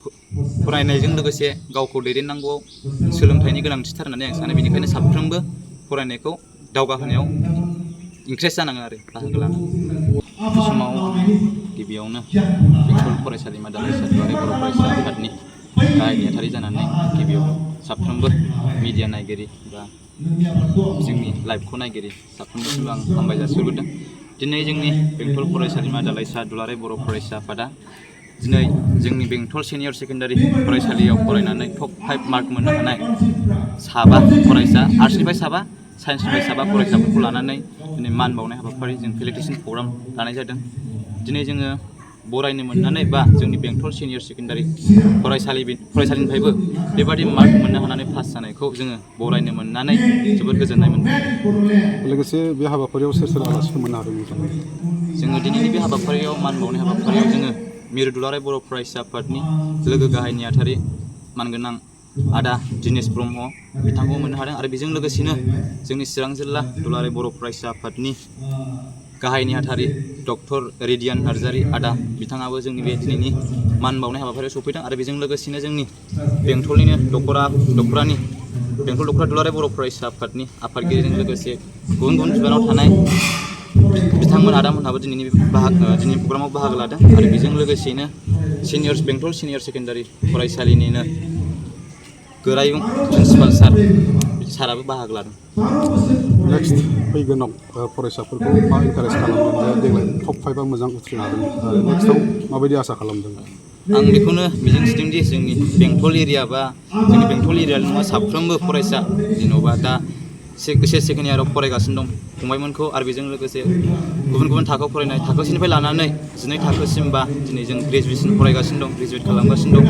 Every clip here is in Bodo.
फरायनायजों लोगोसे गावखौ दैदेननांगौआव सोलोंथाइनि गोनांथिथार होननानै आं सानो। बेनिखायनो साफ्रोमबो फरायनायखौ दावगाहोनायाव इन्ट्रेस्ट जानाङो आरो बाहागो लानांगौ। बे समाव गिबियावनो बेंटल फरायसालिमा दालाइसा दुलाराय बर' फरायसा आफादनि गाहाय नेहाथारि जानानै गिबियावनो साफ्रोमबो मिडिया नायगिरि बा जोंनि लाइभखौ नायगिरि साफ्रोमबोसिम आं हामबाय जासिहरग्रोदों। दिनै जोंनि बेंटल फरायसालिमा दालाइसा दुलाराय बर' फरायसा आफादा दिनै जोंनि बेंटल सिनियर सेकेन्डारि फरायसालियाव फरायनानै टप 5 मार्क मोननो हानाय साबा फरायसा, आर्ट्सनिफ्राय साबा, साइन्सनिफ्राय साबा फरायसाफोरखौ लानानै दिनै मान बावनाय हाबाफारि जों फेलिब्रेसन प्रग्राम लानाय जादों। दिनै जोङो बरायनो मोननानै बा जोंनि बेंटल सिनियर सेकेन्डारि फरायसालिनिफ्रायबो बेबादि मार्क मोननो हानानै पास जानायखौ जोङो बरायनो मोननानै जोबोद गोजोननाय मोनदों। लोगोसे बे हाबाफारियाव सोर सोर आलासिफोर मोननो हादों नोंथाङा? जोङो दिनैनि बे हाबाफारियाव मान बावनाय हाबाफारियाव जोङो मिरु दुलाराय बर' फरायसा आफादनि लोगो गाहाय नेहाथारि मानगोनां आदा दिनेश ब्रह्म बिथांखौ मोननो हादों आरो बेजों लोगोसेनो जोंनि चिरां जिल्ला दुलाराय बर' फरायसा आफादनि गाहाय नेहाथारि डक्टर रेडियान नार्जारि आदा बिथाङाबो जोंनि बे दिनैनि मान बावनाय हाबाफारियाव सफैदों आरो बेजों लोगोसेनो जोंनि बेंटलनिनो बेंटल दख'रा दुलाराय बर' फरायसा आफादनि आफादगिरिजों लोगोसे गुबुन गुबुन बिबानाव थानाय बिथांमोन आदामोनहाबो दिनैनि प्रग्रामाव बाहागो लादों आरो बेजों लोगोसेनो बेंटल सिनियर सेकेन्डारि फरायसालिनिनो गोरायुं प्रिन्सिपाल साराबो बाहागो लादों। नेक्स्ट फैगोनाव फरायसाफोरखौ मा इनकारेज खालामदों जे देग्लाय टप 5 मोजां उथ्रिनो हादों आरो नेक्स्टआव माबायदि आसा खालामदों? आं बेखौनो मिजिंथिदोंदि जोंनि बेंटल एरिया बा जोंनि बेंटल एरियाल' नङा साफ्रोमबो फरायसा जेन'बा दा सेकेन्ड इयाराव फरायगासिनो दं फंबायमोनखौ आरो बेजों लोगोसे गुबुन गुबुन थाखोआव फरायनाय थाखोसेनिफ्राय लानानै 12 थाखोसिम बा दिनै जों ग्रेजुवेट खालामगासिनो दं।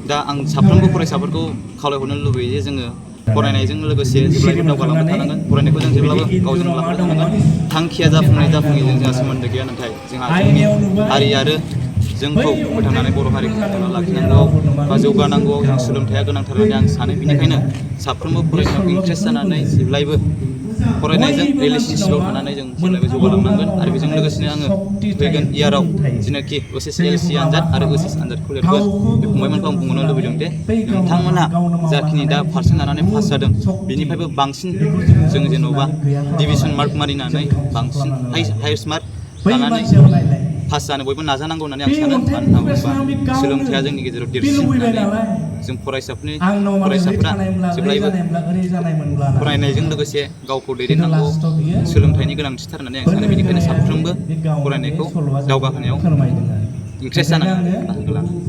दा आं साफ्रोमबो फरायसाफोरखौ खावलायहरनो लुबैयो जे जोङो फरायनायजों लोगोसे जेब्लायबो दावगालांबाय थानांगोन। फरायनायखौ जों जेब्लाबो गावजों लांफाबाय थानांगोन। थांखिया जाफुङैजों जोंहा सोमोन्दो गैया, नाथाय जोंहा जोंनि हारि आरो जोंखौ फोथांनानै बर' हारिखौ फोथांना लाखिनांगौ बा जौगानांगौआव जों सोलोंथाइया गोनांथार होननानै आं सानो। बेनिखायनो साफ्रोमबो फरायसायाव इन्ट्रेस्ट जानानै जेब्लायबो फरायनायजों रिलेशनशिपआव थानानै जों जेब्लायबो जौगालांनांगोन आरो बेजों लोगोसेनो आङो फैगोन इयाराव जेनाखि SSLC आनजाद आरो OHS आनजादखौ लिरगोन बे फंबायमोनखौ आं बुंनो लुबैदों दे नोंथांमोनहा जाखिनि दा पारसेन्ट लानानै पास जादों बेनिफ्रायबो बांसिन जों जेन'बा डिभिजन मार्क मारिनानै बांसिन हाइएस्ट मार्क लानानै पास जानो बयबो नाजानांगौ होननानै आं सानो। मानो होनना बुङोबा सोलोंथाइया जोंनि गेजेराव देरसिन होननानै जों फरायसाफोरा जेब्लायबो फरायनायजों लोगोसे गावखौ दैदेननांगौ सोलोंथाइनि गोनांथिथार होननानै आं सानो। बेनिखायनो साफ्रोमबो फरायनायखौ दावगाहोनायाव इन्ट्रेस्ट जानांगौ, बाहागो लानांगौ।